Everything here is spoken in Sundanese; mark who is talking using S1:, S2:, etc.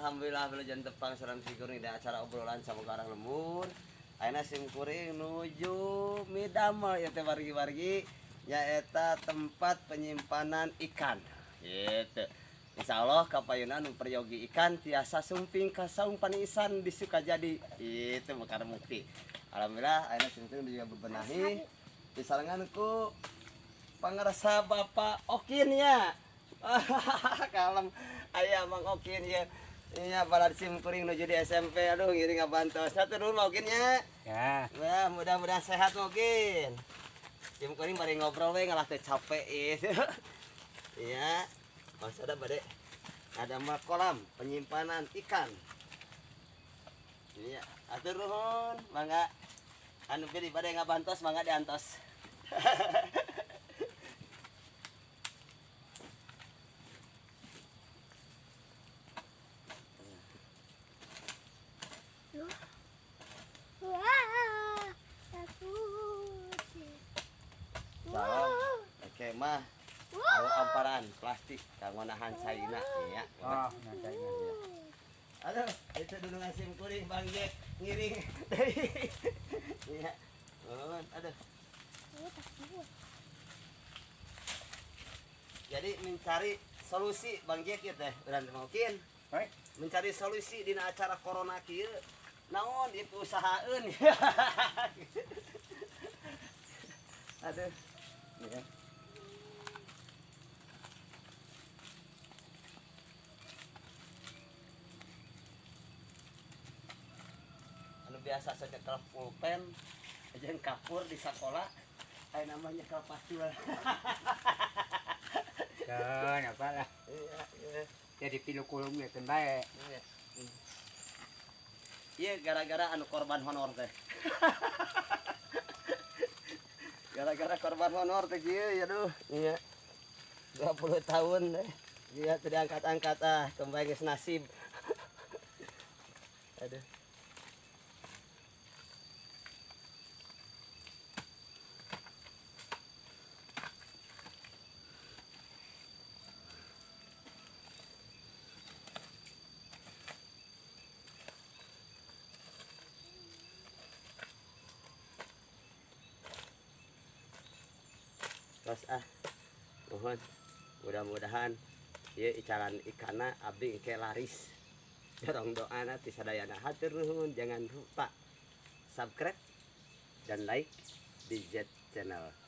S1: Alhamdulillah wilujeng tepang sareng simkuring di acara obrolan sama orang lembur. Ayeuna simkuring nuju midamel ieu teh wargi-wargi nyaeta tempat penyimpanan ikan. Gitu. Insyaallah kapayuna nu peryogi ikan tiasa sumping ka saung paniisan di Sukajadi. Itu Mekar Mukti. Alhamdulillah ayeuna simkuring juga bebenahi disarengan ku pangarsa Bapak Okin nya. Kalem aya Mang Okin ya. Iya balad simkuring nuju di SMP, aduh ngiring ngabantos. Satu dulu Mang Okin nya.
S2: Ya.
S1: Ya, mudah-mudahan sehat mungkin. Simkuring bari ngobrol we ngalah teh capek ieu. Iya. Maksudna bade ada mah kolam penyimpanan ikan. Iya, atur nuhun, mangga. Anu pilih bade ngabantos mangga diantos.
S3: Wah, takut.
S1: Salam. Oke mah. Kalau amparan plastik kanggo nahan caina ya.
S2: Oh, nah caina.
S1: Aduh, itu dulu sim kuring Bang Jack ngiring. Iya. Oh, aduh. Jadi mencari solusi Bang Jack ieu teh, urang teh mungkin.
S2: Baik.
S1: Mencari solusi dina acara corona kieu. Naon ieu usahaeun. Aduh. Iya. Anu biasa saja nyekel pulpen jeung kapur di sekolah, aya namanya nyekel pacul.
S2: Keun apa lah.
S1: Iya, iya.
S2: Jadi pilu kulung ya keun bae.
S1: Iya. Iya, gara-gara anu korban honor teh. Gara-gara korban honor teh kieu ya duh. Iya. 20 tahun deh. Iya, teu diangkat-angkat ah, kembali geus nasib. Aduh. Terus ah, mohon mudah-mudahan ieu icalan ikanna abdi engke laris. Jorong doana ti sadayana hatur nuhun, jangan lupa subscribe dan like di Z Channel.